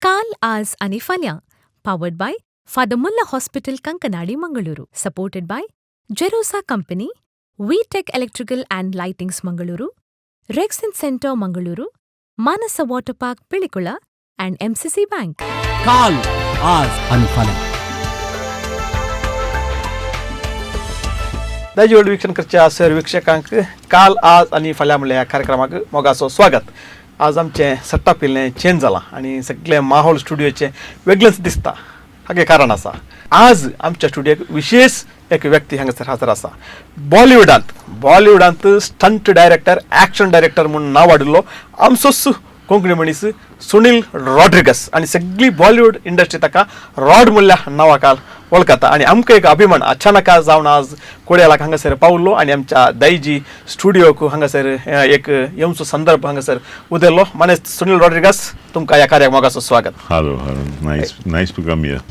काल, आज आनी फाल्यां. Powered by Father Muller Hospital, Kankanady, Mangaluru. Supported by Jerosa Company, V Tech Electrical and Lightings, Mangaluru, Rexin Centre, Mangaluru, Manasa Water Park, Pilikula and MCC Bank. काल, आज आणि फाल्यां. दायजी वीक्षण करच्या सर वीक्षकांक काल, आज आनी फाल्यां म्हणल्या ह्या कार्यक्रमाक मोगाचो स्वागत. आज आमचें सेटअप इल्लें चेंज जालां आनी सगळें माहोल स्टुडियोचें वेगळेंच दिसता. हागे कारण आसा, आज आमच्या स्टुडियोक विशेष एक व्यक्ती हांगासर हजर आसा. बॉलिवूडांत स्टंट डायरेक्टर, ॲक्शन डायरेक्टर म्हूण नांव वाडिल्लो आमचोच कोंकणी मनीस सुनील रॉड्रिगस आनी सगळी बॉलिवूड इंडस्ट्री ताका रॉड म्हणल्या नांवाखाल वळखता. आनी आमकां एक अभिमान, अचानक जावन आज कोड्यालाक हांगासर पावलो आनी आमच्या दायजी स्टुडियोक हांगासर एक येवचो संदर्भ हांगासर उदेलो. मानेस्त सुनील रॉड्रिगस, तुमकां ह्या कार्याक मोगाचो स्वागत. Hello, hello. Nice, nice to come here.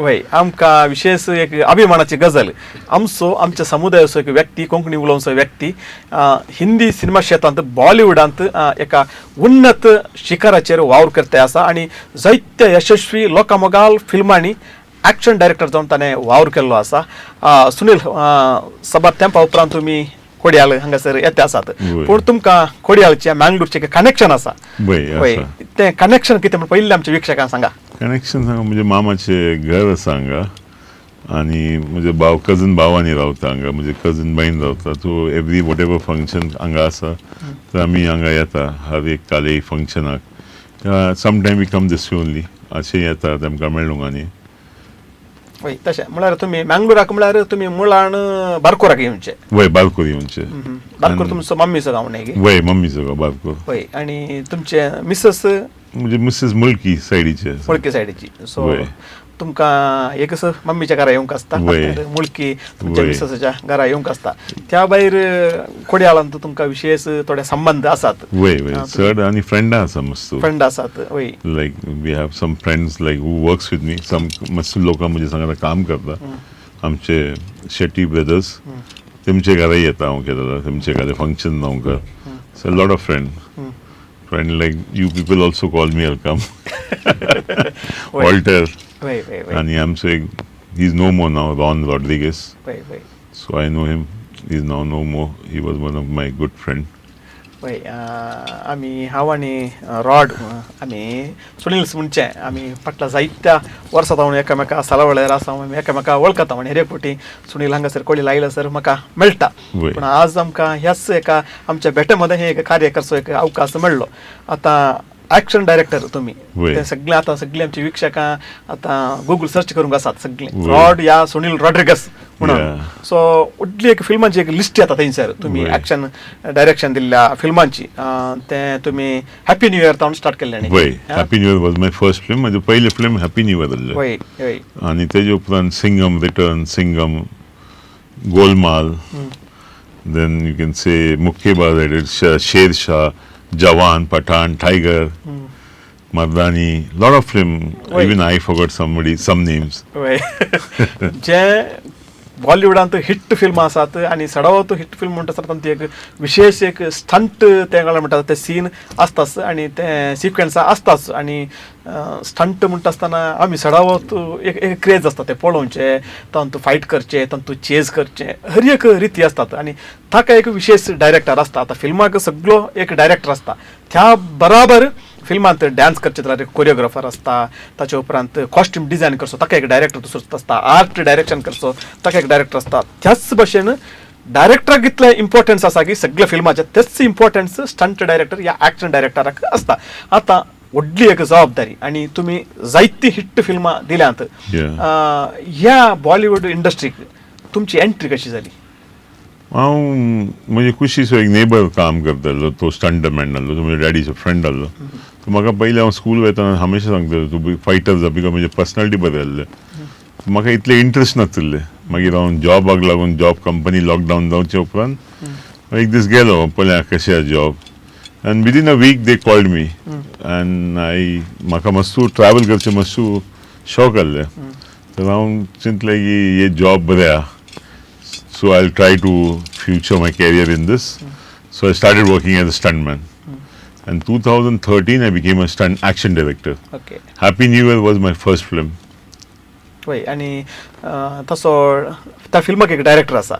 वय, आमकां विशेष एक अभिमानाची गजाल, आमचो आमच्या समुदायाचो एक व्यक्ती, कोंकणी उलोवचो व्यक्ती हिंदी सिनेमा क्षेत्रांत, बॉलिवूडांत एका उन्नत शिखराचेर वावर करता आसा आनी जायत्या यशस्वी लोकामोगाल फिल्मांनी ॲक्शन डायरेक्टर जावन ताणें वावर केल्लो आसा. सुनील, सबार तेंपा उपरांत तुमी कोडियाल हांगासर येते आसात. पूण तुमकां कोडियालचें, मँगलोरचें कनेक्शन आसा. वय, आसा. तें कनेक्शन कितें म्हण पयलीं आमच्या वीक्षकांक सांगा. कनेक्शन सांगा, म्हणजे मामाचे घर आसा हांगा आनी म्हजे भाव, कजन भावांनी रावता हांगा, म्हजे कजन बहीण रावता. So every what ever function हांगा आसा तर आमी हांगा येता हर एक काले फंक्शनाक. Sometime we come this only, अशें येता तेमकां मेळूंक. आनी वय, तशें म्हळ्यार तुमी मँगलोराक, म्हळ्यार तुमी मुळान बारकोराक येवचे? वय, बारकोर येवचे. बारकोर तुमचो मम्मीचो गांव न्ही? वय, मम्मीचो गांव बारकोर. वय, आनी तुमचे मिसेस? म्हणजे मिसेस मुळकी सायडीचे आसा. मुळकी सायडीची. सो तुमकां एक मम्मीच्या घरा येवंक आसता, मुळकी तुमच्या मिसेसाच्या घरा येवंक आसता. त्या भायर कोडियाळांत तुमकां विशेष थोडे संबंद आसात. वय वय चड आनी फ्रेंडां आसा मस्त. फ्रेंड आसात, वय. Like we have some friends like who works with me, some मस्त लोकां म्हजे सांगता काम करता. आमचे शेट्टी ब्रदर्स, तेमचे घरा येता हांव केन्ना, तेमचे घरा फंक्शन जावंक. So lot of friend, like you people also call me, I'll come. Walter. वय वय वय आनी आमचो एक, he is no more now, Ron Rodrigues. वय वय So I know him, he is now no more. He was one of my good friend. वय, आमी, हांव आनी रॉड, आमी सुनील म्हणचे आमी फाटल्या जायत्या वर्सां सावन एकामेका सलावळ्यार आसा. आमी एकामेका वळखता आनी हेरे फावटी सुनील हांगासर कोळी लायला सर म्हाका मेळटा. पूण आज आमकां ह्याच एका आमच्या भेटे मदें हें एक कार्य करचो एक अवकाश मेळ्ळो. आतां ॲक्शन डायरेक्टर तुमी, ते सगळे आतां सगळीं आमची वीक्षकां आतां गुगल सर्च करूंक आसात सगळीं, रॉड या सुनील रॉड्रिगस म्हणून. सो व्हडली एक फिल्मांची एक लिस्ट येता थंयसर तुमी एक्शन डायरेक्शन दिल्ल्या फिल्मांची. तें तुमी हॅपी न्यू इयर तावन स्टार्ट केल्लें न्ही? वय, Happy New Year was my first film. म्हजें पयलें फिल्म हॅपी न्यू इयर आसलें. वय वय आनी तेजे उपरांत Singham return, Singham, Golmaal, then you can say Mukkabaaz, I did Shershaah, Jawan, Pathaan, Tiger, Mardani, lot of film. Even I forgot somebody, some names. वय, जे बॉलिवूडांत hit फिल्मां आसात आनी सडावत हिट फिल्म म्हणटा आसतना ती एक विशेष एक स्टंट ते म्हणटा ते सीन आसताच आनी ते सिक्वेन्स आसताच. आनी स्टंट म्हणटा आसतना आमी सडावत एक एक क्रेज आसता, ते पळोवचे, तातूंत फायट करचे, तातूंत चेज करचे, हर एक रिती आसतात आनी ताका एक विशेष डायरेक्टर आसता. आतां फिल्माक सगळो एक डायरेक्टर आसता, त्या बराबर फिल्मांत डान्स करचे जाल्यार एक कोरियोग्राफर आसता, ताच्या उपरांत कॉस्ट्यूम डिझायन करचो ताका एक डायरेक्टर दुसरो आसता, आर्ट डायरेक्शन करचो ताका एक डायरेक्टर आसता. त्याच भशेन डायरेक्टराक इतलें इम्पॉर्टन्स आसा की सगळ्या फिल्माचें तेच इम्पॉर्टन्स स्टंट डायरेक्टर या एक्शन डायरेक्टराक आसता. आतां व्हडली एक जबाबदारी आनी तुमी जायतीं हिट फिल्मां दिल्यांत. ह्या बॉलिवूड इंडस्ट्रीक तुमची एंट्री कशी जाली? हांव म्हजे कुशीचो एक नेबर काम करतालो, तो स्टंटमॅन आहलो, तो म्हज्या डॅडीचो फ्रेंड आहलो. तो म्हाका पयलीं हांव स्कूल वयतना हमेशा सांगतालो, तूं फायटर जा, because म्हजे पर्सनॅलिटी बरें आहलें. म्हाका इतलें इंट्रस्ट नाशिल्लें. मागीर हांव जॉबाक लागून, जॉब कंपनी लॉकडावन जावचे उपरांत एक दीस गेलो, पळया कशें आहा job, and within a week they called me. And I म्हाका मातसो ट्रॅवल करचें मातसो शौक आहलें, तर हांव चिंतलें की हे जॉब बरें आहा, so I'll try to future my career in this. So I started working as a stuntman. And 2013 I became a stunt action director. Happy New Year was my first film. वय, आनी तसो त्या फिल्माक एक director आसा.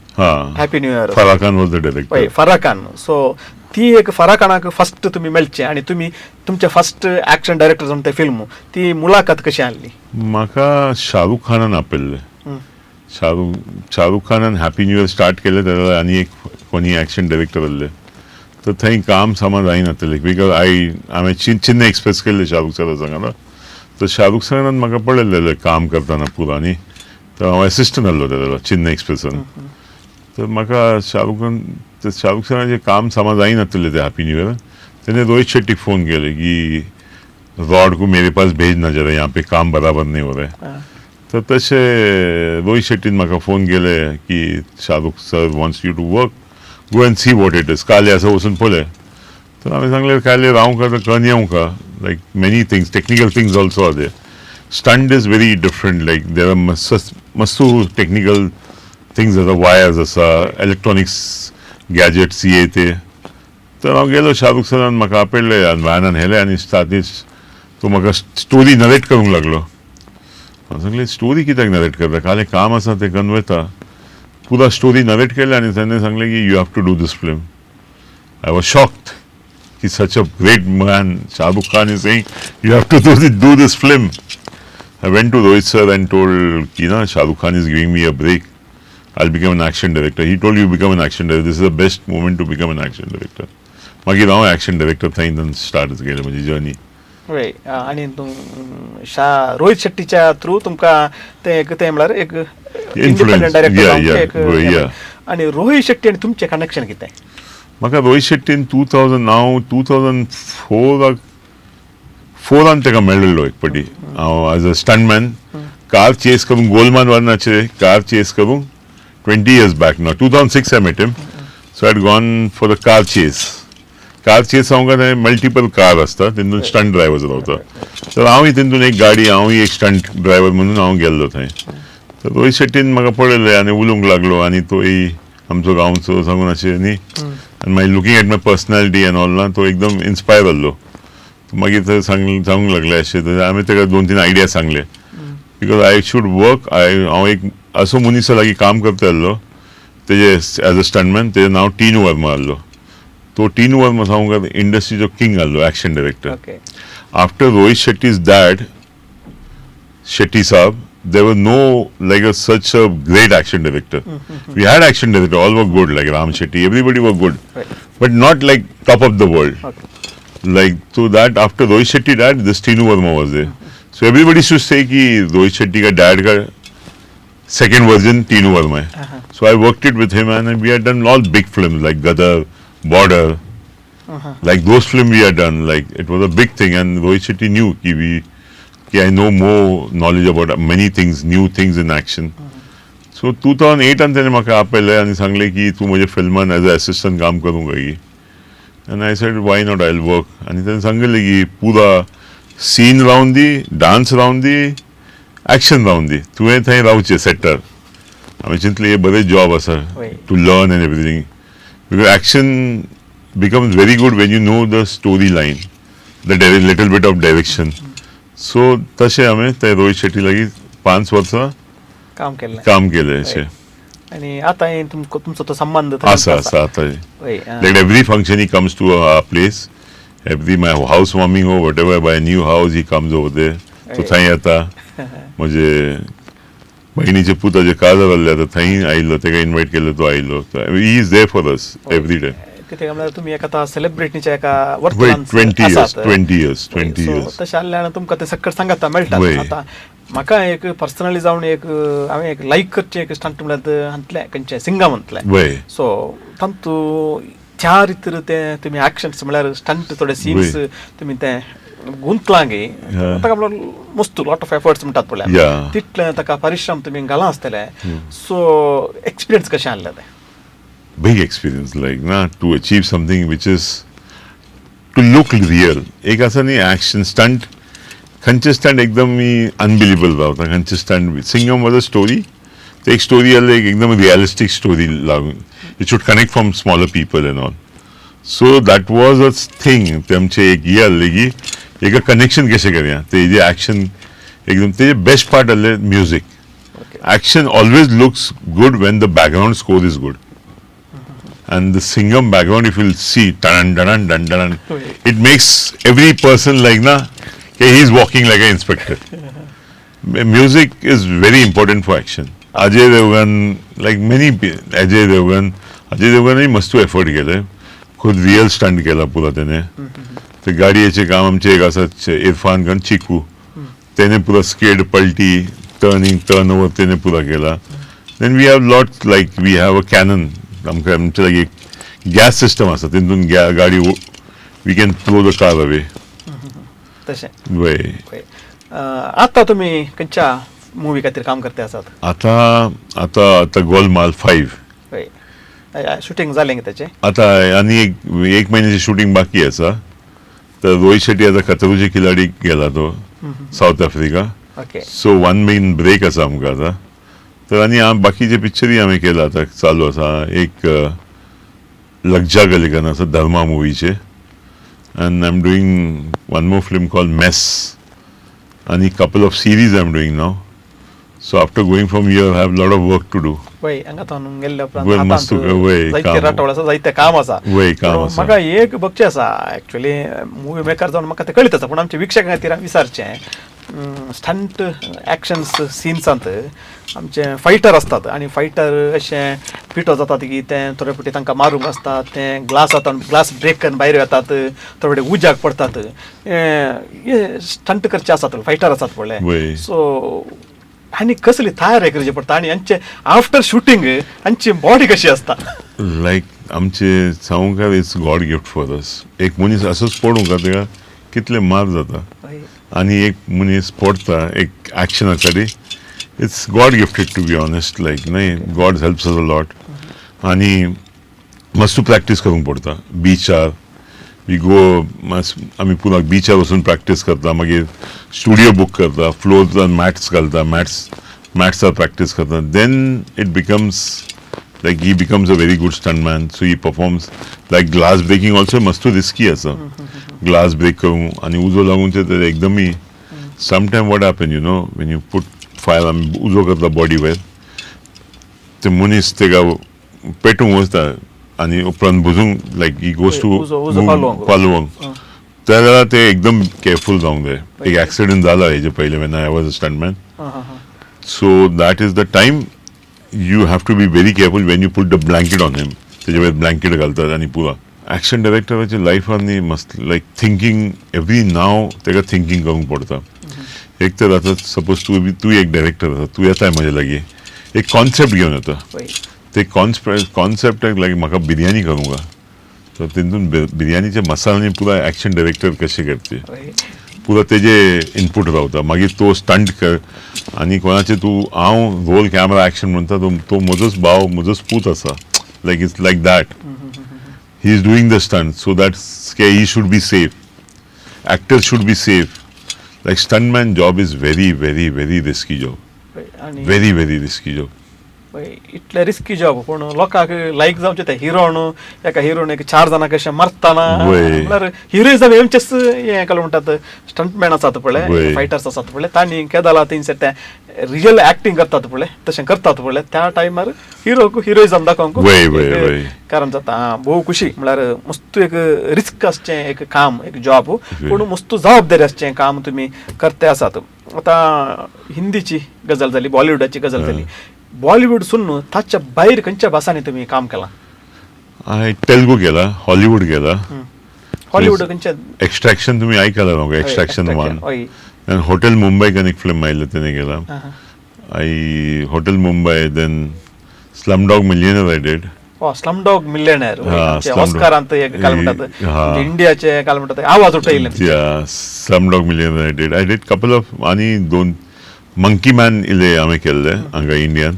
Happy new year. Farah Khan was the director. वय, फरा Khan. So ती एक फरा खानाक फर्स्ट तुमी मेळचे आनी तुमी तुमचे फर्स्ट एक्शन डायरेक्टर जावन ते फिल्म, ती मुलाखत कशी आहली? म्हाका शाहरुख खानान आपयल्लें. शाहरुख खानान हॅपी न्यू इयर स्टार्ट केलें तेन्ना आनी एक कोणी एक्शन डायरेक्टर आहले, तर थंय काम सामा जायनातलें, because I हांवें चेन्नई एक्सप्रेस केल्लें शाहरुख सरा सांगात. तर शाहरुख सरान म्हाका पळयल्लें काम करतना पुरा न्ही, तर हांव एसिस्टंट आहलो तेन्ना चेन्नई एक्सप्रेसान. तर म्हाका शाहरुखान, तर शाहरुख सराचें काम सामा जायनातलें तें हॅपी न्यू इयर, तेणें रोहित शेट्टीक फोन केलें की रॉड को मेरे पास भेजना जरा, यहाँ पे काम बराबर नहीं हो रहा है. तर तशें रोहित शेट्टीन म्हाका फोन केले की Shahrukh sir wants you to work, go and see what it is, काल आसा वचून पळय. तर हांवें सांगलें काल रावंक तर कन येवंक, like many things, technical things also are there. Stunt is very different, like there are मस्तू टेक्निकल थिंग्स आसा, वायर्स आसा, इलेक्ट्रॉनिक्स गॅजेट्स ये ते. तर हांव गेलो, शाहरुख सरान म्हाका आपयलें आनी व्हॅनान व्हेलें आनी सादीच तो म्हाका स्टोरी नरेट करूंक लागलो. हांव सांगलें, स्टोरी कित्याक नरेट करता, काल काम आसा तें कन्न वता. पुरा स्टोरी नरेट केलें आनी ताणें सांगलें की you have to do this film. I was shocked की such a great man Shahrukh Khan is saying you have to do this film. I went to Rohit sir and told ki na Shahrukh Khan is giving me a break. I'll become an action director. He told you become an action director. This is the best moment to become an action director. मागीर हांव action director थंय start केलें म्हजी journey. वय, आनी तूं शा Rohit शेट्टीच्या through तुमकां तें एक तें म्हळ्यार एक इंडिपेंडंट डायरेक्टर. आनी रोहित शेट्टी आनी तुमचें कनेक्शन कितें? म्हाका रोहित शेट्टीन 2000, हांव 2004 फोरान ताका मेळिल्लो एक फावटी. हांव as a stuntman car chase करूंक, गोलमाल वनाचेर कार चेस करूंक, 20 years back ना, 2006 I met him. So I gone for the car chase. Car chase हांव काय मल्टिपल कार आसता, तेतून स्टंट ड्रायव्हर्स रावता, तर हांवूय तेतून एक गाडी, हांवूय एक स्टंट ड्रायव्हर म्हणून हांव गेल्लो थंय. तर रोहित शेट्टीन म्हाका पळयलें आनी उलोवंक लागलो आनी तोय आमचो गांवचो सांगून अशें न्ही, आनी मागीर looking at my personality and all ना, तो एकदम इन्स्पायर जाल्लो. मागीर थंय सांगूंक लागले अशें, तर हांवें ताका दोन तीन आयडिया सांगले, because I should work. I हांव एक असो मनीसा लागीं काम करता आसलो तेजे एज अ स्टंटमॅन, तेजें नांव टीनू वर्मा आहलो. तो टीनू वर्मा सांगूंक इंडस्ट्रीचो किंग आहलो action director. After Rohit Shetty's dad, Shetty Saab, there was no like a such a great action director. We had action director, all were good, like Ram Shetty, everybody were good, but not like top of the world. Like so that after Rohit Shetty dad, this Tinu Verma was there. So everybody should say कि Rohit Shetty का dad का Second version Tinu Verma. So I worked it with him and we had done all big films like Gadar, Border, like those film we had done, like it was a big thing. And Rohit Shetty knew ki we ki I know more knowledge about many things, new things in action. So 2008 आन तेणे म्हाका आपयलें आनी सांगलें की तूं म्हज्या फिल्मान as a assistant काम करूंक जाय. And I said, why not, I will work. आनी तेणें सांगलें की पुरा सीन रावन दी, डांस रावन दी, एक्शन रावन दी, तुवें थंय रावचें सेटर. हांवें चिंतलें हे बरें जॉब आसा to learn and everything, because action becomes very good when you know the story line, the little bit of direction. So तशें हांवें ते रोहित शेट्टी लागीं 5 वर्सां काम केल्लें. काम केलें अशें. आनी आतां तुमचो तो संबंद आसा आसा आतां. Like every function he comes to our place, every my house warming or whatever, buy new house he comes over there. तो थंय येता. म्हजे भयणीचे पुताचे काजार जाल्ले आतां थंय आयिल्लो, तेका इनवायट केल्लो, तो आयिल्लो. He is there for us every day. कित्याक म्हळ्यार तुमी एका आतां सेलिब्रिटीच्या एका वर्तुळांत 20 years, 20 years, 20 years. तशें जाल्ल्यान तुमकां ते सक्कड सांगाता मेळटा. आतां म्हाका एक पर्सनली जावन एक हांवें एक लायक करचें एक स्टंट म्हळ्यार हांतलें खंयचें सिंगम म्हटलें. सो तातूंत त्या रितीर ते तुमी एक्शन्स म्हळ्यार स्टंट थोडे सीन्स तुमी ते गुंतलां गे ताका म्हळ्यार मस्त लॉट ऑफ एफर्ट्स म्हणटात पळय, तितलें ताका परिश्रम तुमी घालां आसतले. सो एक्सपिरियन्स कशें आहलें तें? Big experience, like na, to achieve something which is to look real. एक आसा न्ही एक्शन स्टंट, खंयचे स्टंट एकदम अनबिलिवेबल रावता, खंयचे stunt. Singham was a story, ते एक स्टोरी आहली, एक एकदम रियलिस्टीक स्टोरी लागून it should connect from smaller people and all. So that was a thing. ते आमचे एक हे आहलें की एक कनेक्शन कशें करया, तेजे एक्शन एकदम तेजे बेस्ट पार्ट आहले music. Action always looks good when the background score is good. And the Singham background, if you'll see, tadan, tadan, dan, dan, it makes every person like, na, okay, he's walking like an inspector. Music is very important for action. Ajay Devgan, like many, Ajay Devgan, Ajay Devgan मस्त effort केले, खुद real stunt केला पुरा तेने. ते गाडयेचे काम आमचे एक आसा इरफान खान चिकू, तेने पुरा स्केड पलटी टर्निंग टर्न ओवर तेने पुरा केला. Then we have lot, like we have a cannon, आमकां आमचे लागीं एक गॅस सिस्टम आसा, तेतून गाडी we can throw the car away. तशें वय. आतां तुमी खंयच्या मुवी खातीर काम करते आसात? आतां आतां आतां गोलमाल 5. वय, शुटींग जालें तेचें? आतां आनी एक एक म्हयन्याचें शुटींग बाकी आसा. तर रोहित शेट्टी आतां खतरूचे खिलाडी गेला तो South Africa. So 1 main break आसा आमकां आतां. तर आनी बाकीचे पिक्चरूय हांवें केला आतां चालू आसा. एक लग्जा गलेकन आसा धर्मा मुवीचे, and I am doing one more film called Mess, आनी couple of series I am doing now. So after going from here I have lot of work to do. वय, हांगा तावन गेल्ल्या उपरांत जायते राटवळ आसा, जायते काम आसा. वय, काम आसा. म्हाका एक बगचें आसा एक्चुअली मुवी मेकर जावन म्हाका तें कळीत आसा, पूण आमच्या विक्षकां खातीर हांवें विचारचें, स्टंट एक्शन्स सिन्सांत आमचे फायटर आसतात आनी फायटर अशें पिटो जातात की तें थोडे फावटी तांकां मारूंक आसता, तें ग्लास जाता, ग्लास ब्रेक करून भायर वतात, थोडे फावटी उज्याक पडटात, हे स्टंट करचे आसात फायटर आसात पळय. सो आनी कसली तयारी करची पडटा आनी हांचे आफ्टर शुटींग हांची बॉडी कशी आसता? लायक आमचे सावंकार it's God gift for us. एक मनीस असोच पडूंक तेका कितले मार जाता, आनी एक मनीस पडटा एक एक्शना खातीर, it's God gifted to be honest. Like न्हय, God helps us a lot. आनी मस्त प्रॅक्टीस करूंक पडटा बिचार we go, आमी पुरा बिचार वचून प्रॅक्टीस करता, मागीर स्टुडियो बूक करता, फ्लोर मॅट्स घालता, मॅट्सार प्रॅक्टीस करता. Then it becomes like he becomes a very good stuntman. So he performs like glass breaking also मस्त रिस्की आसा. ग्लास ब्रेक करूंक आनी उजो लागून ते एकदमय sometime what happen, you know, when you put fire आमी उजो करता बॉडीवर, ते मनीस तेका पेटूंक वचता आनी उपरांत बुजूंक लायक he goes to पालोवंक, त्या वेळार ते एकदम केअरफूल जावंक जाय. एक एक्सिडंट जाला हेजे पयलीं when I was a stuntman. So that is the time you have to be very careful when you put the blanket on him. तेजे वयर ब्लँकेट घालतात आनी पुरा एक्शन डायरेक्टराचे लायफान न्ही मस्त लायक थिंकींग एवरी नाव तेका थिंकींग करूंक पडटा. एक तर आतां सपोज तूं एक डायरेक्टर आसा, तूं येताय म्हजे लागीं, एक कॉन्सेप्ट घेवन येता. वय. ते कॉन्सेप्टाक लागी म्हाका बिर्याणी करूंक तर तेतून बिर्याणीचे मसाल्यानी पुरा एक्शन डायरेक्टर कशें करचे, वय. पुरो तेजे इनपूट रावता. मागीर तो स्टंट कर आनी कोणाचे तूं हांव रोल कॅमेरा एक्शन म्हणटा, तो तो म्हजोच भाव, म्हजोच पूत आसा. Like it's like that he is doing the stunt, so that he should be safe, actor should be safe. Like stuntman job is very very very risky job. वय. आनी very very risky job. वय, इतले risky job, पूण लोकांक लायक जावचें ते hero न्हू. एका हिरोन एक चार जाणां कशें मरतना म्हणल्यार हिरोइजम हेमचेच हें काय म्हणटात, स्टंटमॅन आसात पळय, फायटर्स आसात पळय, तांणी केदाला थंयसर ते रियल एक्टींग करतात पळय, तशें करतात पळय, त्या टायमार हिरोक हिरोइजम दाखोवंक वय, वय, एक वय. कारण जाता. आं, भोव खुशी. म्हळ्यार मस्त एक रिस्क आसचें एक काम, एक जॉब, पूण मस्त जबाबदारी आसचें काम तुमी करते आसात. आतां हिंदीची गजाल जाली, बॉलिवूडाची गजाल जाली. बॉलिवूड सून ताच्या भायर खंयच्या भासांनी तुमी काम केलां? हांवें तेलुगू केला, हॉलिवूड केला. हॉलिवूड खंयच्या? एक्स्ट्रॅक्शन तुमी आयकला म्हाका, एक्स्ट्रॅक्शन वन. हॉटेल मुंबय एक फिल्म आयिल्लें, तेणे केला. I hotel Mumbai, then Slumdog Millionaire I did. Slum dog millionaire. Slumdog. ऑस्कारांत एक काय म्हणटात, इंडियाचे काय म्हणटात, आवाज उठयले. Yeah, Slumdog Millionaire I did. I did couple of आनी दोन मंकी मॅन इले हांवें केल्ले हांगा इंडियान.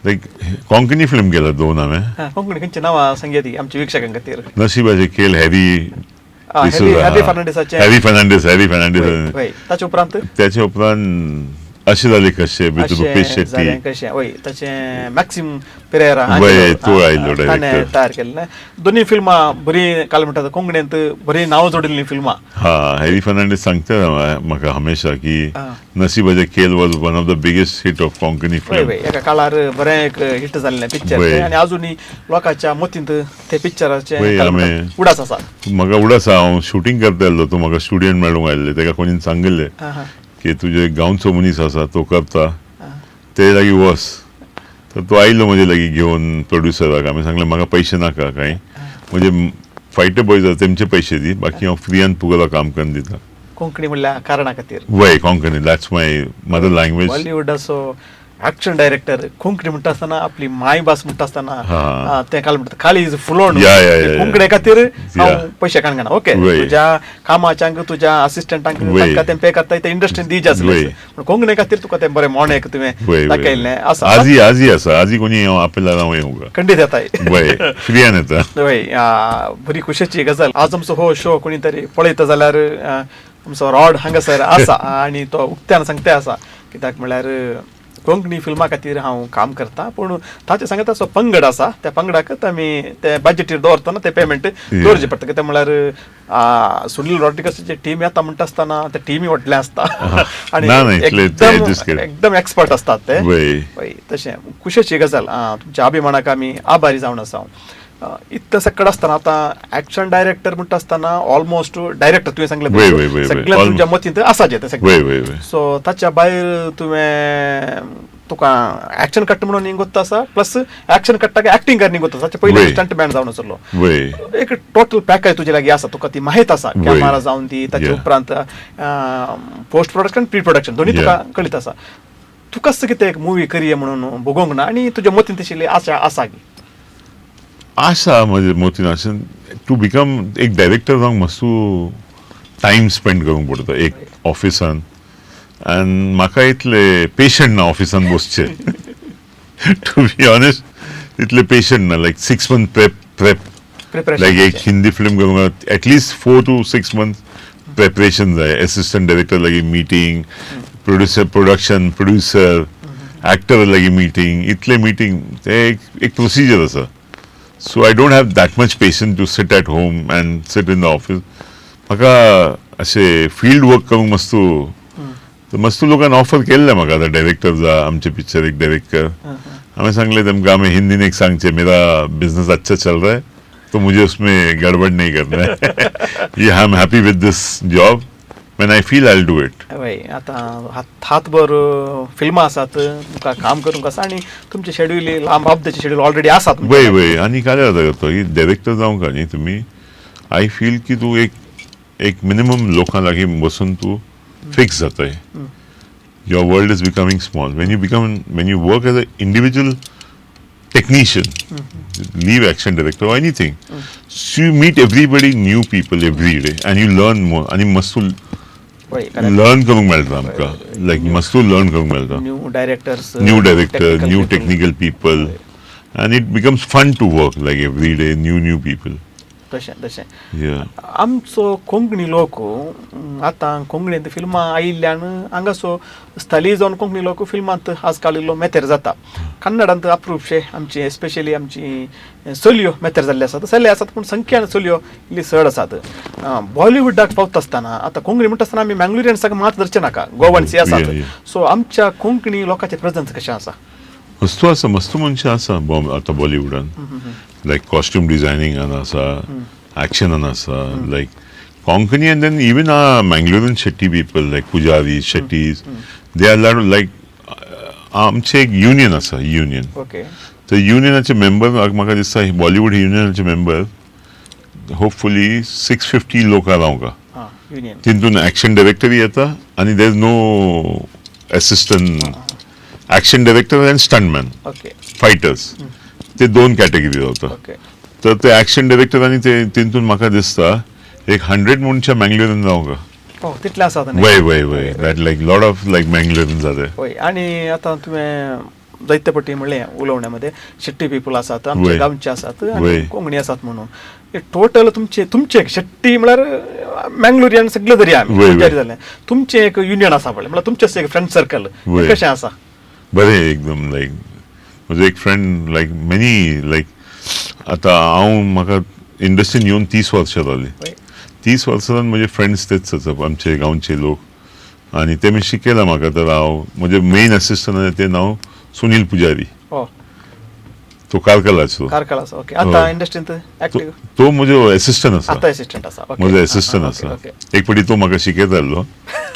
लायक कोंकणी फिल्म केला दोन हांवें. हा, कोंकणी खंयची नांवां सांगया ती आमच्या वीक्षकां खातीर. नशिबाचे खेळ, हॅरी. हॅरी फर्नांडीसाचें. Harry Fernandes, Harry Fernandes. वय, ताच्या उपरांत? त्याच्या उपरांत अशें जालें कशें विथ रुपेश अशें शेट्टी. जालें कशें, वय, ताचें मॅक्सिम पिरेरा. वय, तो आयलो ताणें director. तयार केल्लें दोन्ही फिल्मां बरीं, काल म्हणटात, कोंकणींत बरीं नांव जोडिल्लीं फिल्मां. हा, हॅरी फर्नांडीस सांगता म्हाका हमेशा की नशिबाचे खेळ was one of the biggest hit of Konkani film. वय, एका काळार बरें एक हिट जाल्लें पिक्चर आनी आजुनूय लोकांच्या मतींत ते पिक्चराचें उडास आसा. म्हाका उडास आसा, हांव शुटींग करतालो, तो म्हाका स्टुडियोन मेळूंक आयिल्ले. ताका कोणीन सांगिल्लें की तुजे गांवचो मनीस आसा, तो करता, ते लागीं वच. तर तो आयलो म्हजे लागीं घेवन प्रोड्युसराक. हांवें सांगलें, म्हाका पयशे नाका कांय, म्हणजे फायटर बॉयज आसा तेमचे पयशे दी, बाकी हांव फ्रियान तुगेलो काम करून दिता. कोंकणी म्हणल्या कारणा खातीर. वय, Konkani, that's my mother language. बॉलिवूडाचो action director Konkani म्हणटा आसतना, आपली मायभास म्हणटा आसतना, तें काल म्हणटा काळीज फुलोवन या, या, या, या. कोंकणी खातीर हांव पयशे काडना. ओके, तुज्या कामाच्यांक, तुज्या असिस्टंटांक, तांकां तें पे करता, ते इंडस्ट्रीन दीज आसले, पूण कोंकणी खातीर तुका तें बरें मोणें तुवें दाखयल्लें आसा. आजी आजी आसा, आजी कोणी हांव आपल्याला हांव येवंक खंडीत येताय. वय, फ्रियान येता. वय, बरी खुशेची गजाल. आज आमचो हो शो कोणी तरी पळयता जाल्यार आमचो रॉड हांगासर आसा आनी तो उक्त्यान सांगते आसा, कित्याक म्हळ्यार कोंकणी फिल्मा खातीर हांव काम करता, पूण ताचे सांगता असो पंगड आसा, त्या पंगडाकच आमी ते बजटीर दवरतना ते पेमेंट दवरचें पडटा. कित्याक म्हळ्यार सुनील रॉड्रिगसाची टीम येता म्हणटा आसतना ते टिमी व्हडलें आसता आनी ना, ना, इतले ते adjust केले. एकदम एक्सपर्ट असतात ते. वय, तशें खुशेची गजाल. तुमच्या अभिमानाक आमी आभारी जावन आसा हांव. इतलें सकट आसतना आतां एक्शन डायरेक्टर म्हणटा आसतना ऑलमोस्ट डायरेक्टर तुवें सांगलें, वय, वय, वय, वय. सगळें तुमच्या मतींत आसाचें तें सगळें. वय, वय, वय. सो ताच्या भायर तुवें तुका एक्शन कट म्हणून निगोत्ता आसा, प्लस एक्शन कट्टाक एक्टींग कर निगोत्ता, ताचे पयलीं स्टंट मॅन जावन आसलो. एक टोटल पॅकेज तुजे लागीं आसा, तुका ती माहीत आसा, कॅमेरा जावन ती, ताचे उपरांत पोस्ट प्रोडक्शन, प्री प्रोडक्शन दोन्ही तुका कळीत आसा. तुकाच कितें एक मुवी करया म्हणून भोगोवंक ना आनी तुज्या मतींत तशी आशा आसा की? आसा म्हजे मतीन आसा. टू बिकम एक डायरेक्टर जावंक मातसो टायम स्पेंड करूंक पडटा एक ऑफिसान, आनी म्हाका इतले पेशंट ना ऑफिसान बसचे, टू बी ऑनेस्ट, इतले पेशंट ना. लायक 6 month prep preparation. लायक एक हिंदी फिल्म करूंक at least 4 to 6 month preparation जाय. एसिस्टंट डायरेक्टर लागीं meeting, producer, production producer, actor लागीं मिटींग, इतले मिटींग, ते एक एक प्रोसिजर आसा. So I don't have that much patience to sit at home and sit in the office. म्हाका अशें फिल्ड वर्क करूंक मस्तू, तर मस्तू लोकांनी ऑफर केल्लें म्हाका, आतां डायरेक्टर जा, आमचे पिक्चर एक डायरेक्ट कर. हांवें सांगलें तेमकां, आमी हिंदीन एक सांगचें, मेरा बिजनेस अच्छा चल रहा है तो मुझे उसमें गड़बड़ नहीं करना है. ये I am happy with this job, when I feel I do it. वय, आतां हात हातभर फिल्मां आसात, तुमकां काम करूंक आसा आनी तुमचें शेड्यूल लांब, बाबदाचें शेड्यूल ऑलरेडी आसा तुमचें. वय वय, आनी काय जाता करता की डायरेक्टर जावंक न्ही तुमी, I feel की तूं एक एक मिनिमम लोकां लागीं बसून तूं फिक्स जाताय. Your world is becoming small. When you work as an individual technician, leave action director or anything, so you meet everybody, new people every day, and you learn more. आणि मस्त वय correct. Learn करूंक मेळटा आमकां, लायक मस्त learn करूंक मेळटा. New directors, new director, new technical people, and it becomes fun to work like every day, new people. तशें तशें. Yeah. आमचो कोंकणी लोक आतां कोंकणींत फिल्मां आयिल्ल्यान हांगासो स्थळीय जावन कोंकणी लोक फिल्मांत आजकाल इल्लो मेतेर जाता. कन्नडांत अप्रूपशे आमची, एस्पेशली आमची चलयो मेतेर जाल्ले आसात, चले आसात पूण संख्यान चलयो इल्ली चड आसात. बॉलिवूडाक पावता आसतना आतां कोंकणी म्हणटा आसतना आमी मँगलोरियन्साक मात धरचें नाका, गोवन्स आसात. सो आमच्या कोंकणी लोकांचें प्रेजन्स कशें आसा? मस्तू आसा, मस्तू मनशां आसा आतां बॉलिवूडान, लायक कॉस्ट्यूम डिझायनिंगान आसा, एक्शनान आसा, like Konkani, and then even Mangalorean Shetty people like Pujari Shettys, they are like आमचें एक युनियन आसा, युनियन. तर युनियनाचे मेंबर म्हाका दिसता बॉलिवूड युनियनाचे मेंबर होपफुली 650 लोक रावंक. हां, युनियन. तितून एक्शन डायरेक्टरय येता आनी there is no assistant action director and stuntman. Fighters, ते दोन कॅटेगरी रावता. तर ते एक्शन डायरेक्टर आनी ते तितून म्हाका दिसता एक 100 मनशां मँगलोरीन रावंक. हो, तितलें आसा आतां न्ही? वय वय वय, that like lot of like Mangalorean जाते. हय, आनी आतां तुवें जायते पटी म्हणलें उलोवण्यामध्ये, शेट्टी पिपल आसात आमचे, गांवचे आसात आनी कोंकणी आसात म्हणून टोटल तुमचे तुमचे एक शेट्टी म्हळ्यार मँगलोरियन सगळे तरी आमी पुजारी जाले, तुमचें एक युनियन आसा पळय, म्हळ्यार तुमचें एक फ्रेंड सर्कल कशें आसा? बरें एकदम. लायक म्हजो एक फ्रेंड, लायक मेनी, लायक आतां हांव म्हाका इंडस्ट्रीन येवन 30 वर्सां जालीं. 30 वर्सां म्हजे फ्रेंड्स तेच आसा, आमचे गांवचे लोक, आनी तेमी शिकयलां म्हाका. तर हांव म्हजे मेन असिस्टंट आसा तें नांव सुनील पुजारी. तो कार्कलाचो. कार्कळ आसा, ओके. आतां इंडस्ट्रींत एक्टीव? तो म्हजो असिस्टंट आसा. आतां असिस्टंट आसा, ओके. म्हजो असिस्टंट आसा. एक फावटी तो म्हाका शिकयतालो,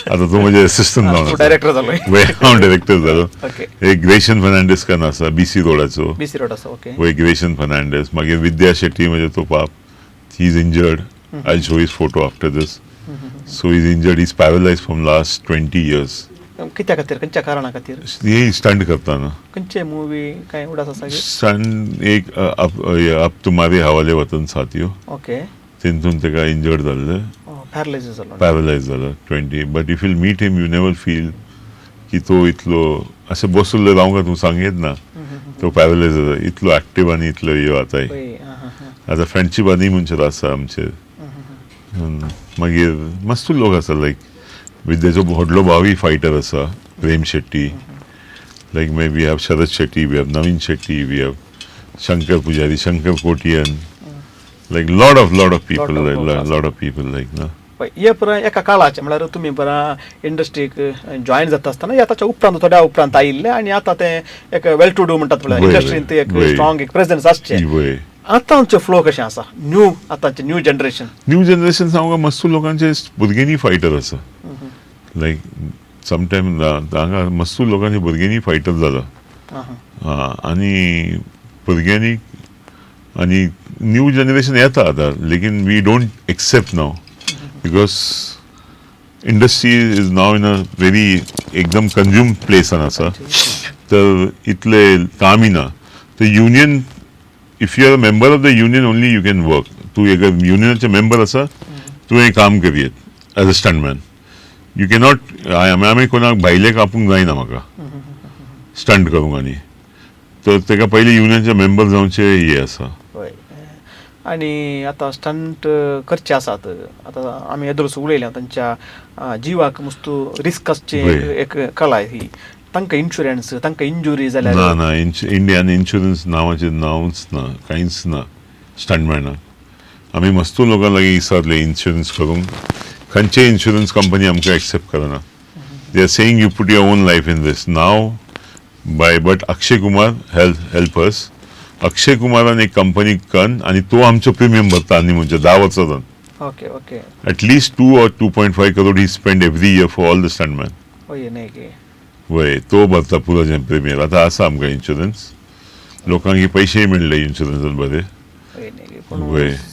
आतां तो म्हजे असिस्टंट जावन तूं आसा. डायरेक्टर जालो. वय, हांव डायरेक्टर जालो. एक ग्रेशन फर्नांडीस कन आसा, बीसी रोडाचो. बीसी रोड आसा, ओके. वय, ग्रेशन फर्नांडीस. मागीर विद्या शेट्टी, म्हजे तो पाप, he is injured. I show his photo after this. So is injured, is paralyse from last 20 years. कित्या खातीर, खंयच्या कारणा खातीर? हे स्टंट करताना. खंयचे मुवी काय उडास आसा की? स्टंट एक अब तुम्हारे हवाले वतन साथियो. तेंतून तेका इंजर्ड जाल्ले. पॅरलायज जालो. पॅरलायज जालो 20. But if you'll meet him, you never feel की तो इतलो अशें बसुल्लो रावंक तूं सांगयत ना तो पॅरलायज जाता. इतलो एक्टीव आनी इतलो ह्यो आतां. वय आं हां हां आतां फ्रेंडशीप आनी मनशां आसा आमचे. मागीर मस्त लोक आसा, लायक विद्याचो व्हडलो भावूय फायटर आसा, प्रेम शेट्टी. लायक मागीर we have Sharad Shetty, we have Naveen Shetty, we have Shankar Pujari, Shankar Kotian, like lot of people. Lot of लोक आसा. लॉट ऑफ पीपल लायक ना. पळय, हे पुराय एका काळाचें म्हळ्यार तुमी बरा इंडस्ट्रीक जॉयन जाता आसतना या ताच्या उपरांत, थोड्या उपरांत आयिल्लें आनी आतां तें एक वेल टू do म्हणटात, म्हळ्यार इंडस्ट्रींत एक स्ट्रॉंग एक प्रेजन्स आसचें. आतांचें फ्लो कशें आसा, न्यू आतांचें न्यू जनरेशन? न्यू जनरेशन सांगू का, मस्त लोकांचे भुरग्यांनी फायटर आसा. लायक समटायम हांगा मस्त लोकांचे भुरग्यांनी फायटर जाला. आं, आनी भुरग्यांनी आनी न्यू जनरेशन येता आतां, लेकीन we don't accept now because industry is now in a very एकदम कंज्यूम प्लेसान आसा, तर इतले कामय ना. तर union, if you are a member of the union only you can work. तूं एक युनियनाचे मेंबर आसा, तुवें काम करयेत as a stuntman. You cannot, आमी कोणाक भायले कापूंक जायना म्हाका स्टंट करूंक, आनी तर तेका पयलीं युनियनचे मेंबर जावचे हे आसा. हय, आनी आतां स्टंट करचे आसात, आतां आमी येदोळच उलयल्या, तांच्या जिवाक मस्तू रिस्क आसची एक कला ही, तांकां इन्शुरन्स, तांकां इंजुरी जाल्यार? ना ना, इंडियान इन्शुरन्स नांवाचें नांवच ना, कांयच ना स्टंटमॅनाक. आमी मस्तू लोकां लागीं विचारलें इन्शुरन्स करूंक, खंयचे इन्शुरन्स कंपनी आमकां एक्सेप्ट करना. They are saying you put your own life in this now by, but Akshay Kumar help us. Akshay कुमारान एक कंपनी कन आनी तो आमचो प्रिमियम भरता आनी म्हणजे 10 वर्सां जावन. Okay okay At least 2 or 2.5 crore he spend every year for all the stuntman. हय न्ही की? वय, तो भरता पुरो प्रिमियर. आतां आसा आमकां इन्शुरन्स, लोकांक पयशेय मेळ्ळे इन्शुरन्सान बरे. हय न्ही की, पूण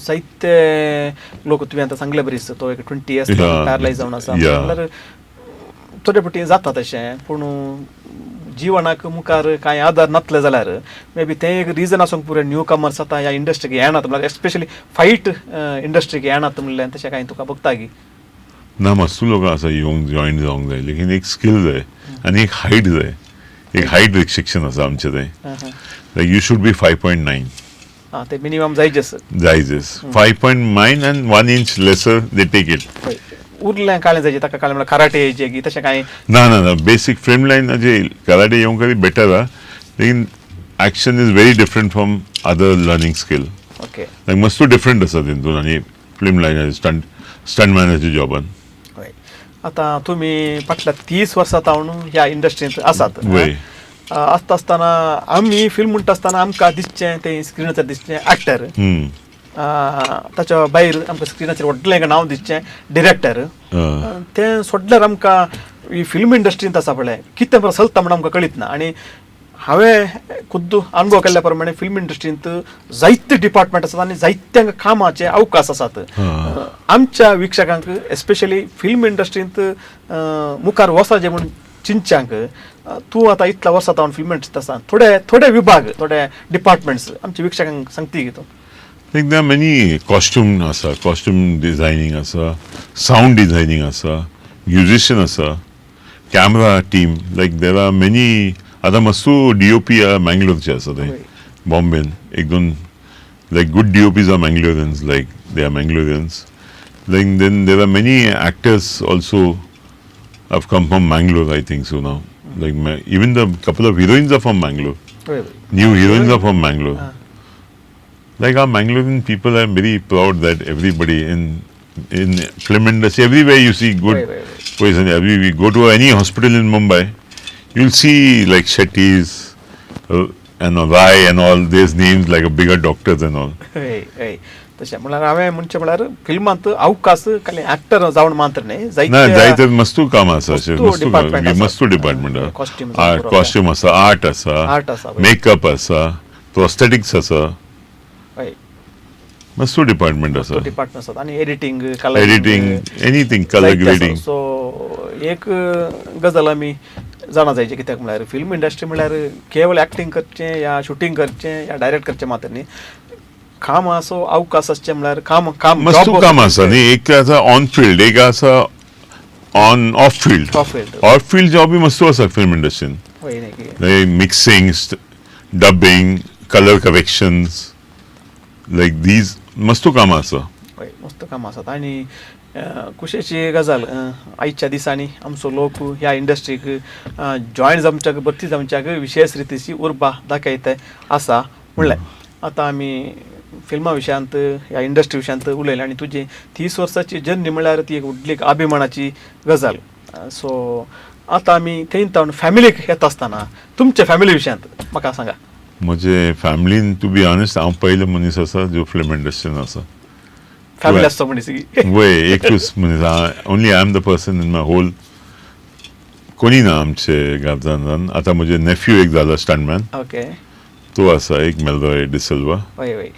जायते लोक, तुवें आतां सांगले बरीच, तो एक 20 इयर्स पॅरलायज जावन आसा म्हणल्यार थोडे फावटी जाता तशें, पूण जिवनाक मुखार कांय आदार नासले जाल्यार मे बी तें एक रिजन आसूंक पुरो न्यू कमर्स आतां ह्या इंडस्ट्रीक येनात, म्हणल्यार एस्पेशली फायट इंडस्ट्रीक येनात म्हणलें तशें कांय तुका भोगता की? ना, मस्तू लोक आसा येवंक जॉईन जावंक जाय, लेकीन एक स्कील जाय आनी एक हायट जाय. एक हायट रिस्ट्रिक्शन आसा आमचें थंय. Like you should be 5.9. आं, ते minimum जायजेस. जायजेस 5.9 and 1 inch lesser they take it. हय, उरलें काळें जायचे ताका, काळें म्हणल्यार कराटे येयचे की तशें कांय? ना ना ना, बेसीक फिल्म लायनाचे कराटे येवंक तरी बेटर आहा, लेकीन action is very different from other learning skill. Like मस्तू डिफरंट आसा तेतून आनी फिल्म लायनाचे स्टंटमॅनाच्या जॉबान. हय, आतां तुमी फाटल्या 30 वर्सां तावन ह्या इंडस्ट्रींत आसात. आसता आसतना आमी फिल्म म्हणटा आसतना आमकां दिसचें तें स्क्रिनाचेर दिसचें एक्टर, ताच्या भायर आमकां स्क्रिनाचेर व्हडलें एक नांव दिसचें डिरेक्टर. तें सोडल्यार आमकां ही फिल्म इंडस्ट्रींत आसा पळय कितें बरें चलता म्हण आमकां कळीत ना. आनी हांवें खुद्द अनुभव केल्ल्या प्रमाणे फिल्म इंडस्ट्रींत जायते डिपार्टमेंट आसात आनी जायत्यांक कामाचे अवकाश आसात. आमच्या वीक्षकांक एस्पेशली फिल्म इंडस्ट्रींत मुखार वचपाचें म्हूण चिंतच्यांक, तूं आतां इतल्या वर्सां तावन फिल्म इंडस्ट्रींत आसा, थोडे थोडे विभाग थोडे डिपार्टमेंट्स आमच्या वीक्षकांक सांगती तूं? Like there are many costume आसा, कॉस्ट्यूम डिझायनींग आसा, सावंड डिझायनींग आसा, म्युझिशियन आसा, camera team, like there are many. आतां मस्तू डी ओ पी मँगलोरचे आसा थंय बॉम्बेन एक दोन like good D O Ps are Mangaloreans, like they are Mangaloreans. Like then there are many actors also have come from Mangalore, I think so now. Like even the couple of heroines are from Mangalore. हय New heroines are from Mangalore. Like our Mangalorean people are very proud that everybody in film industry, everywhere you see good person. Every we go to any hospital in Mumbai, you'll see like Shetty's and Rai and all these names like a bigger doctors and all. हय हय, तशें म्हणल्यार हांवें म्हणचें म्हणल्यार फिल्मांत अवकाश खाली actor जावन मात्र न्ही, ना, जायते जायते मस्तू काम आसा अशें. मस्तू मस्तू department आसा. मस्तू डिपार्टमेंट आसा. Costume. Art costume आसा, आर्ट आसा, आर्ट आसा, वय. मेकअप आसा, प्रोस्थेटिक्स आसा. मस्तू डिपार्टमेंट आसा. डिपार्टमेंट आसात आनी editing, colour, editing, anything, colour grading. So एक गजाल आमी जाणा जायची, कित्याक म्हणल्यार फिल्म इंडस्ट्री म्हणल्यार केवळ एक्टींग करचें या शुटींग करचें या डायरेक्ट करचें मात्र न्ही, कामाचो अवकाश आसचें म्हणल्यार काम काम मस्तू job. काम आसा न्ही. एक आसा ऑन फिल्ड, एक आसा on off field. Off field. Of field जॉबी मस्तू आसा फिल्म इंडस्ट्रीन. हय न्ही की? Mixing, dubbing, colour corrections, like these मस्तू कामां आसा. हय, मस्त कामां आसात. आनी खुशेची गजाल, आयच्या दिसांनी आमचो लोक ह्या इंडस्ट्रीक जॉयन जावच्याक, भरती जावच्याक विशेश रितीची उर्बा दाखयत आसा. म्हणलें आतां आमी फिल्मा विशयांत ह्या इंडस्ट्री विशयांत उलयले आनी तुजी 30 वर्साची जर्नी म्हणल्यार ती एक व्हडली एक अभिमानाची गजाल. सो आतां आमी थंय तावन फॅमिलीक येता आसतना तुमच्या फॅमिली विशयांत म्हाका सांगा. म्हजे फॅमिलीन, टू बी ऑनेस्ट, हांव पयलो मनीस आसा जो फिल्म इंडस्ट्रीन आसा. फॅमिली आसतो मनीस की? वय, एकूच मनीस. Only I am the person in my whole, कोणी ना आमचे घरान. आतां म्हजे नेफ्यू एक जाला स्टंटमॅन. तो आसा एक मेलरॉय डिसिल्वा. हय हय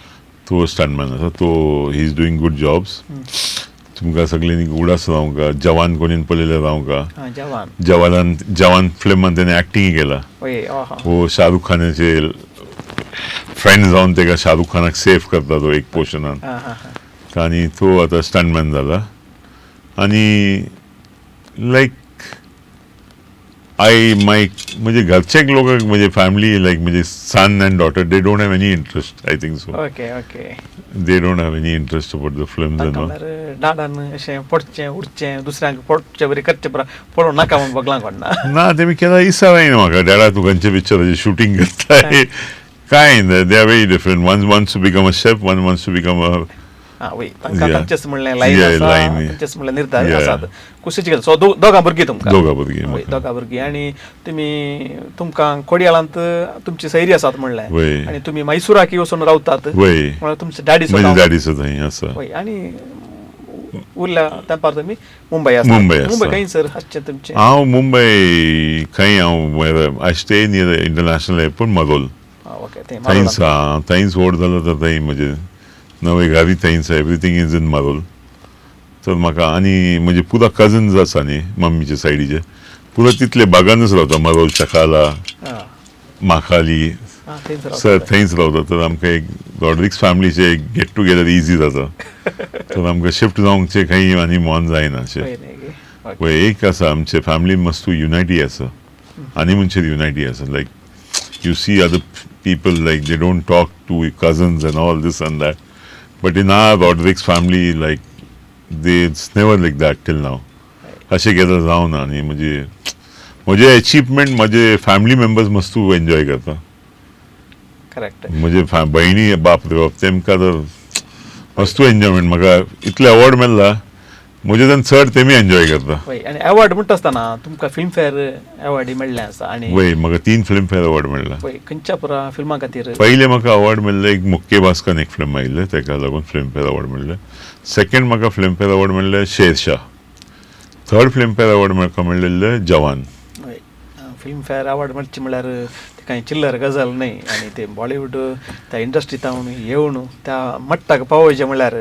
तो स्टंटमॅन आसा, तो he is doing good jobs. तुमकां सगळ्यांनी उडास रावंक का जवान कोणीन पळयलें रावंक का? हां, जवान. जवानान, जवान फिल्मान तेणें एक्टिंग केला. हय आं हो, शाहरुख खानाचे फ्रेंड जावन तेका शाहरुख खानाक सेव करता तो एक पोर्शनान. हां हां हां आनी तो आतां स्टंटमॅन जाला. आनी लायक I my म्हणजे घरचे लोकांक, म्हणजे फॅमिली, लायक म्हणजे son and daughter, they don't have any interest, I think so. Okay okay They don't have any interest about the films and तांकां ऑल. म्हणल्यार डाडान अशें पडचें उडचें दुसऱ्यांक पडचें बरी करचें पळोवंक नाका म्हूण बगलां कोणना. ना, तेमी केन्ना विचारय ना म्हाका, डॅडा तूं खंयच्या पिक्चराचें शुटींग करताय काय. They are very different. One wants to become a chef, one wants to become a आं वय, तांकां तांचेच म्हणलें लायन आसा, तांचेच म्हणलें निर्धार आसात. कुशीची गजाल. सो दोगां भुरगीं तुमकां? दोगां भुरगीं वय म्हाका. दोगां भुरगीं. आनी तुमी तुमकां कोडियाळांत तुमची सैरी आसात म्हणलें. आनी तुमी मैसुराक वचून रावतात म्हणल्यार तुमचे डॅडी म्हजी सुद्दां? डॅडी सुद्दां थंय आसा. वय, आनी उरल्या तेंपार तुमी मुंबय आसा? मुंबय आसा. मुंबय खंय सर आसचें तुमचें? हांव मुंबय खंय, हांव I stay near international airport, Marol. आं ओके, थंय थंयच मारोलांत. हां, थंयच व्हड जालो तर थंय म्हजें नवें घारी थंयच, everything is in Marol. तर म्हाका आनी म्हजे पुरा कजन्स आसा न्ही मम्मीच्या सायडीचे, पुरो तितले बागानूच रावता, मरोल, चकाला, माखाली. थंयच रावता. सर थंयच रावता. तर आमकां एक रॉड्रिक्स फॅमिलीचे एक गेट टुगेदर इजी जाता, तर आमकां शिफ्ट जावंकचें खंय आनी मन जायना अशें. वय न्ही गे? ओके. वय, एक आसा, आमचे फॅमिली मस्तू युनायटी आसा आनी मनशे युनायटी आसा. Like you see other people, like they don't talk to cousins and all this and that, but in our Rodrigues family, like they, it's never like that till now. अशें केदां जावना. आनी म्हजे एचिवमेंट म्हजे family members मस्तू enjoy करता. म्हजे भयणी, बाप रे बाप, तेमकां तर मस्तू एन्जॉयमेंट. म्हाका इतले अवॉर्ड मेळ्ळा, म्हजे चड तेमी एन्जॉय करता. वय, आनी अवॉर्ड म्हणटा आसतना तुमकां फिल्मफेअर अवॉर्ड मेळ्ळें आसा आनी वय, म्हाका तीन फिल्मफेअर अवॉर्ड मेळ्ळा. वय, खंयच्या पुरा फिल्मा खातीर? पयलें म्हाका अवॉर्ड मेळ्ळें एक मुक्केबाज एक फिल्म आयिल्लें, तेका लागून फिल्मफेअर अवॉर्ड मेळ्ळें. सेकंड म्हाका फिल्मफेअर अवॉर्ड मेळ्ळें शेरशाह. थर्ड फिल्मफेअर अवॉर्ड म्हाका मेळिल्लें जवान. वय, फिल्मफेअर अवॉर्ड मेळचे म्हणल्यार ते कांय चिल्लर गजाल न्हय. आनी ते बॉलिवूड त्या इंडस्ट्रींत येवन त्या मट्टाक पावोवचें म्हणल्यार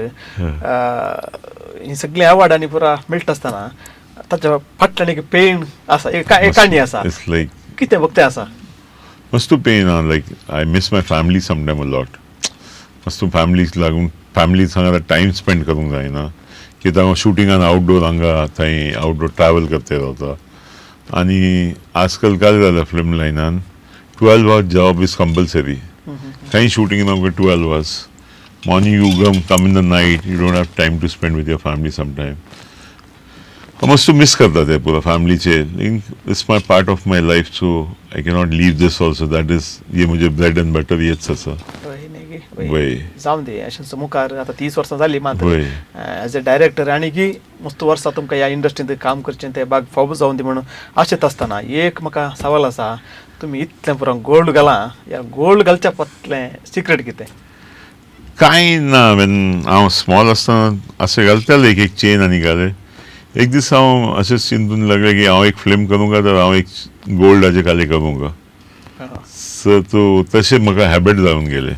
ही सगळीं अवॉर्ड आनी पुरा मेळटा आसतना ताच्या फाटल्यान एक पेन आसा, एक काणी आसा. It's like कितें बघते आसा? मस्तू पेन आहा. Like I miss my family sometime a lot. मस्तू फॅमिलीक लागून फॅमिली सांगा टायम स्पेंड करूंक जायना, कित्याक हांव शुटिंगान आउटडोर हांगा थंय आउटडोर ट्रॅवल करते रावता. आनी आजकाल काय जालां, फिल्म लायनान 12 hours job is compulsory. खंय शुटींग आमकां 12 hours, morning you come, in the night, you don't have time to spend with your family sometime. मस्तू मिस करता ते पुरा फॅमिलीचे. It's my part of my life, so I cannot leave this also. That is ये म्हजे bread and butter हेच आसा. वय न्ही गे? वय. वय. जावं दी अशें. मुखार आतां 30 वर्सां जालीं मात एज अ डायरेक्टर आनी की मस्त वर्सां तुमकां ह्या इंडस्ट्रींत काम करचें, तें बाग फावो जावन दी म्हणून आशेत आसतना एक म्हाका सवाल आसा, तुमी इतलें पुरो गोल्ड घालां, ह्या गोल्ड घालच्या फाटलें सिक्रेट कितें? कांय ना. वेन हांव स्मॉल आसतना अशें घालतालें एक एक चेन. आनी घाले एक दीस हांव अशें चिंतून लागलें की हांव एक फिल्म करूंक तर हांव एक गोल्डाचे खाली करूंक. सो तूं तशें म्हाका हॅबिट जावन गेलें.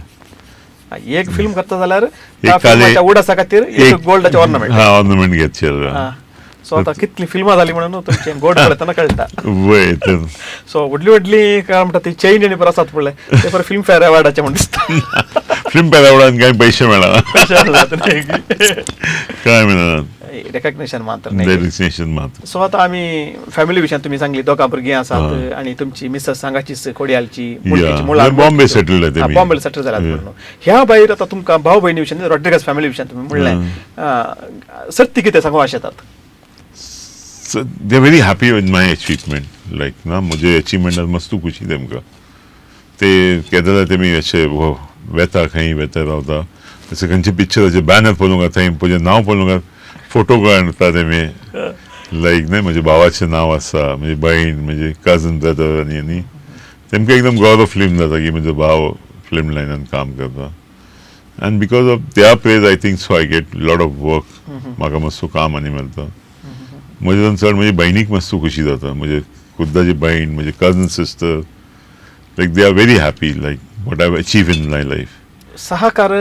एक फिल्म करता जाल्यार त्या एक काले फिल्माच्या उडासा खातीर एक गोल्डाचें ऑर्नामेंट. हा, ऑर्नामेंट घेतचें. सो आतां कितलीं फिल्मां जालीं म्हणून तुमचें गोल्ड पळयतना कळटा. वय तर. सो व्हडली व्हडली काय म्हणटा ती चेन आनी आसात पळय, ते बरें फिल्म फेअर अवॉर्डाचे म्हूण दिसता. फिल्म फेअर अवॉर्डान कांय पयशे मेळना. काय मेळना. रेकग्निशन मात्र न्ही. रेजिस्ट्रेशन मात्र. सो आतां आमी फॅमिली विशयान तुमी सांगली, दोगां भुरगीं आसात आनी तुमची मिसेस हांगाचीच, कोडियालची. बॉम्बे settled आहे तेमी. बॉम्बे सेटल जाल्यात म्हणून. ह्या भायर आतां तुमकां भाव भयणी विशयान, रॉड्रिगस फॅमिली विशयान तुमी म्हणलें, सर्ती कितें सांगू शेतात? So they very happy with my achievement, like ना म्हजे अचिवमेंटान मस्तू खुशी तेमकां. ते केदां तेमी अशे हो वेता, खंय वेता रावता, अशें खंयचे पिक्चराचे बॅनर पळोवंक, थंय म्हजें नांव पळोवंक फोटो काडटा तेमी. लायक न्हय, म्हज्या भावाचें नांव आसा, म्हजी भयण, म्हजी कजन ब्रदर. आनी तेमकां एकदम गौरव फिल्म जाता की म्हजो भाव फिल्म लायनान काम करता. And because of their praise, I think so I get lot of work. म्हाका मातसो काम आनी मेळटा. म्हजे चड म्हजी भयणीक मातसो खुशी जाता. म्हजे खुद्दाची भयण, म्हजे cousin sister, like they are very happy, like what I achieve in my life. सहकार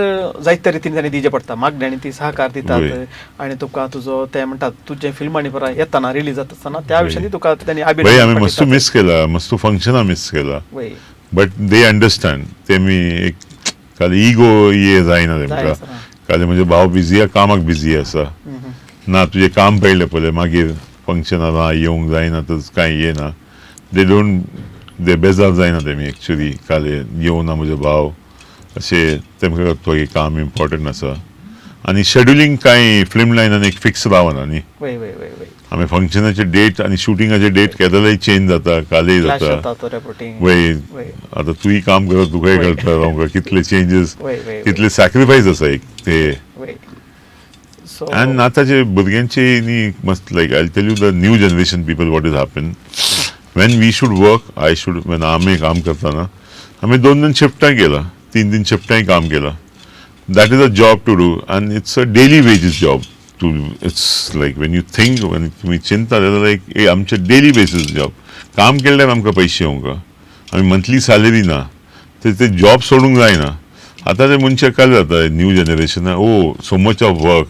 जायते रितीन तांणी दिवचें पडटा मागणें आनी ती सहकार दितात आनी तुका तुजो ते म्हणटात तुजें फिल्मांनी परा येतना, रिलीज जाता आसतना त्या विशयांनी तुका तांणी भाई, आमी मस्तू मिस केला, मस्तू फंक्शनां मिस केला. But they understand. तेमी एक खाली इगो ये जायना तेमकां. खाली म्हजे भाव बिजी आसा, कामाक बिजी आसा ना, तुजें काम पळयलें पळय, मागीर फंक्शनां ना येवंक जायना तर कांय येना. They don't, दे बेजार जायना तेमी एक्चुली, खाली येवना म्हजो भाव अशें. तेमकां कळटा की काम इम्पॉर्टंट आसा आनी शेड्युलींग कांय फिल्म लायनान एक फिक्स रावना न्ही. वय वय वय वय आमी फंक्शनाचे डेट आनी शुटिंगाचे डेट केदोलाय चेंज जाता, कालय क्लॅश जाता. जाता तो रिपोर्टिंग. वय, आतां तूंय काम करता, तुकाय कळटा आमकां कितले चेंजीस, वय वय कितले सॅक्रिफायस आसा एक ते. वय सो आनी आतांचे भुरग्यांचे न्ही मस्त, like I tell you, the new generation people, what is happen, when we should work, I should, when आमी काम करतना आमी दोन दोन शिफ्टां केलां, तीन तीन शिफ्टांय काम केलां. That is a job to do and it's a daily wages job to, it's like when you think, when तुमी चिंता जाल्यार लायक ए आमचे डेली बेसीस जॉब. काम केल्यार आमकां पयशे येवंक, आमी मंथली सॅलरी ना, ते ते जॉब सोडूंक जायना. आतां ते मनशाक काय जाता, new generation, oh, so much of work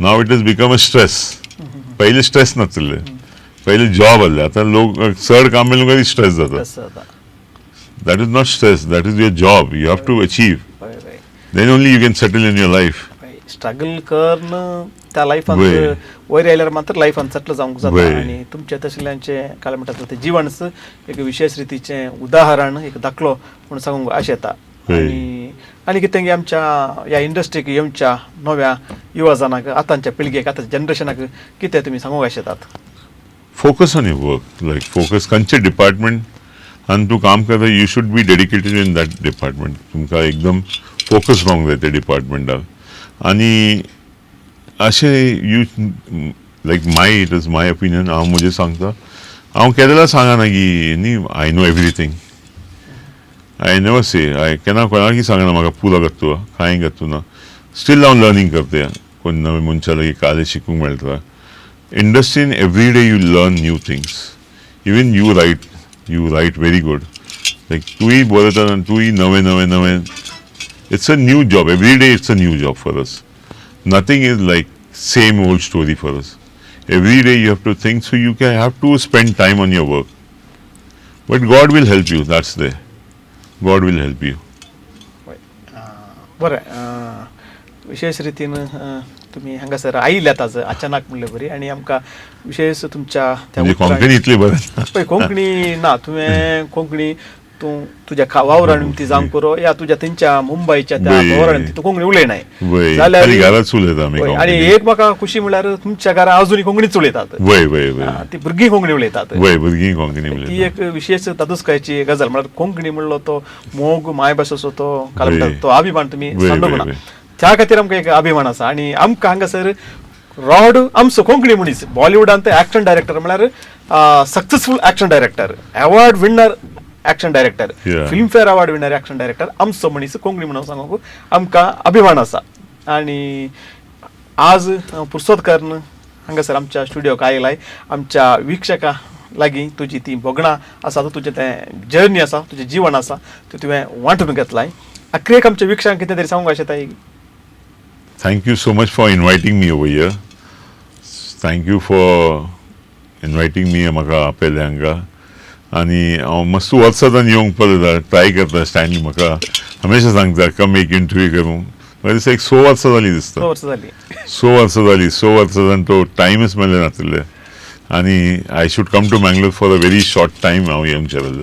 now, it is become a stress. पयलीं स्ट्रेस नासलें. पयलीं जॉब आहले, आतां लोक चड काम मेळून स्ट्रेस जाता. तसं जाता. That is not stress, that is your job. You have to achieve, हय हय then only you can settle in your life. Struggle करून त्या लायफान वयर आयल्यार मात्र लायफान सेटल जावंक जाता. आनी तुमच्या तसल्यांचे काय म्हणटात ते जिवनच एक विशेष रितीचें उदाहरण, एक दाखलो म्हूण सांगूंक आशें येता. आनी आनी कितें आमच्या ह्या इंडस्ट्रीक येवच्या नव्या युवा जाणांक, आतांच्या पिळगेक, आतांच्या जनरेशनाक कितें तुमी सांगूंक आशेतात? Focus on your work, like focus खंयचे डिपार्टमेंट आनी तूं काम करता, you should be dedicated in that department. तुमकां एकदम फोकस रावंक जाय त्या डिपार्टमेंटाक. आनी अशें you like my, it is my opinion, हांव म्हजें सांगता, हांव केन्ना सांगना की न्ही I know everything. I never say. I केन्ना कोणाकय सांगना म्हाका पुरो जाता तुका, कांय जाता ना. स्टील हांव लर्नींग करता. कोण नवे मनशा लागीं काले शिकूंक मेळटा. इंडस्ट्रीन every day you learn new things. Even you write, you write very good, like तूंय बरयता, तूंय नवे नवे नवे. It's a new job every day. It's a new job for us. Nothing is like same old story for us. Every day you have to think, so you can have to spend time on your work. But God will help you, that's there. God will help you. बरें, विशेष रितीन तुमी हांगासर आयिल्ल्यात आज अचानक म्हणले बरी आनी आमकां विशेष तुमच्या त्या म्हणजे कोंकणी इतली बरें ना. पळय, कोंकणी ना, तुवें कोंकणी तूं तुज्या वावरान ती जावंक पुरो या तुज्या थंयच्या मुंबयच्या त्या वावरान तूं कोंकणी उलयनाय. जाल्यार खाली घराच उलयता आमी पळय, आनी कोंकणी. एक म्हाका खुशी म्हणल्यार तुमच्या घरा अजुनूय कोंकणीच उलयतात. वय वय वय ती भुरगीं कोंकणी उलयतात. वय, भुरगीं कोंकणी ती उलयता. एक विशेष तादुसकायची गजाल म्हळ्यार कोंकणी म्हणलो तो मोग, मायभाशेचो तो काय म्हणटात तो अभिमान तुमी सांडूंक ना. त्या खातीर आमकां एक अभिमान आसा. आनी आमकां हांगासर रॉड आमचो कोंकणी मनीस बॉलिवूडांत एक्शन डायरेक्टर म्हळ्यार successful action director, award winner action director, Filmfare award winner action director आमचो मनीस कोंकणी म्हणून सांगूंक आमकां अभिमान आसा. आनी आज पुरसोत करून हांगासर आमच्या स्टुडियोक आयलाय, आमच्या वीक्षकां लागीं तुजी ती भोगणां आसा, तुजें तें जर्नी आसा, तुजें जीवन आसा तें तुवें वांटून घेतलाय. आखरेक आमच्या वीक्षकांक कितें तरी सांगूंक आशेताय? Thank you so much for inviting me over here. Thank you for inviting me. म्हाका आपयलें हांगा आनी हांव मस्त वर्सां येवंक पळयता, ट्राय करता. स्टॅनली म्हाका हमेशा सांगता, कम एक इंटरव्यू करूं. म्हाका दिसता एक 6 वर्सां जालीं दिसता. 6 वर्सां जालीं. 6 वर्सां जालीं. 6 वर्सां जावन तो टायमच मेळ्ळे नाशिल्ले आनी I should come to Mangalore for a very short time. हांव येवंक शकलें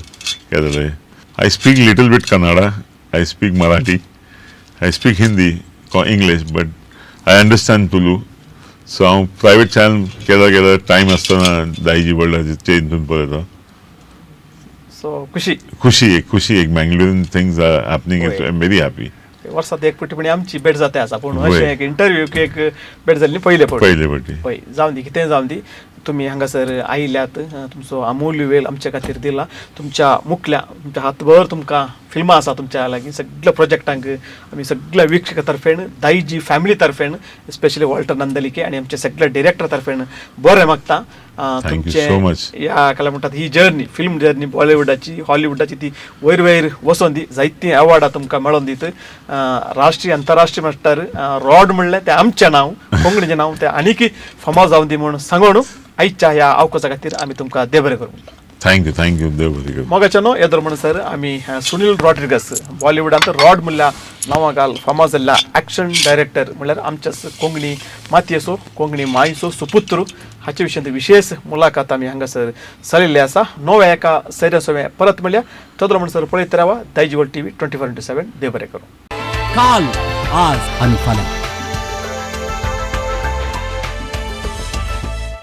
केदले. I speak little bit Kannada, I speak Marathi, I speak Hindi, English, but I understand Tulu. So हांव प्रायवेट चॅनल केदा केदा टायम आसतना दायजी वर्ल्डाचे ते हितून पळयता. सो खुशी. खुशी, एक खुशी, एक मँगलोरीन things are happening. I am very happy. वर्सात एक फावटी आमची भेट जाता आसा, पूण अशें एक इंटरव्यूक एक भेट जाल्ली पयले फावटी. पयले फावटी. पळय, जावं दी, कितेंय जावं दी, तुमी हांगासर आयिल्ल्यात, तुमचो अमूल्य वेळ आमच्या खातीर दिला. तुमच्या मुखल्या तुमच्या हातभर तुमकां फिल्मां आसा तुमच्या लागीं, सगळ्या प्रोजेक्टांक आमी सगळ्या वीक्षका तर्फेन, दायजी फॅमिली तर्फेन, स्पेशली वॉल्टर नंदलिके आनी आमच्या सगळ्या डिरेक्टर तर्फेन बरें मागता. Thank you so much. ह्या काय म्हणटात ही जर्नी, फिल्म जर्नी बॉलिवूडाची, हॉलिवूडाची ती वयर वयर वचोन दी, जायतीं अवॉर्डां तुमकां मेळोन दीत, राष्ट्रीय अंतरराष्ट्रीय मट्टार रॉड म्हणलें तें आमचें नांव, कोंकणीचें नांव तें आनीकय फामाद जावन दी म्हूण सांगून आयच्या ह्या अवकाशा खातीर आमी तुमकां देव बरें करूं. Thank you, thank you. देव बरें करूं. मोगाच्यानो, येदोळ म्हणसर आमी सुनील रॉड्रिगस, बॉलिवूडांत रॉड म्हणल्या नांवा घाल फामाद जाल्ल्या एक्शन डायरेक्टर, म्हणल्यार आमच्या कोंकणी मातयेचो, कोंकणी मायचो सुपुत्र, हाचे विशीं विशेष मुलाखत आमी हांगासर चलिल्ली आसा. नव्या एका सैर्या सोव्या परत म्हणल्यार तदोळ म्हणसर पळयत रावा दायजिवर्ल्ड टीव्ही 24x7. देव बरें करूं. काल, आज आणि फाल्यां.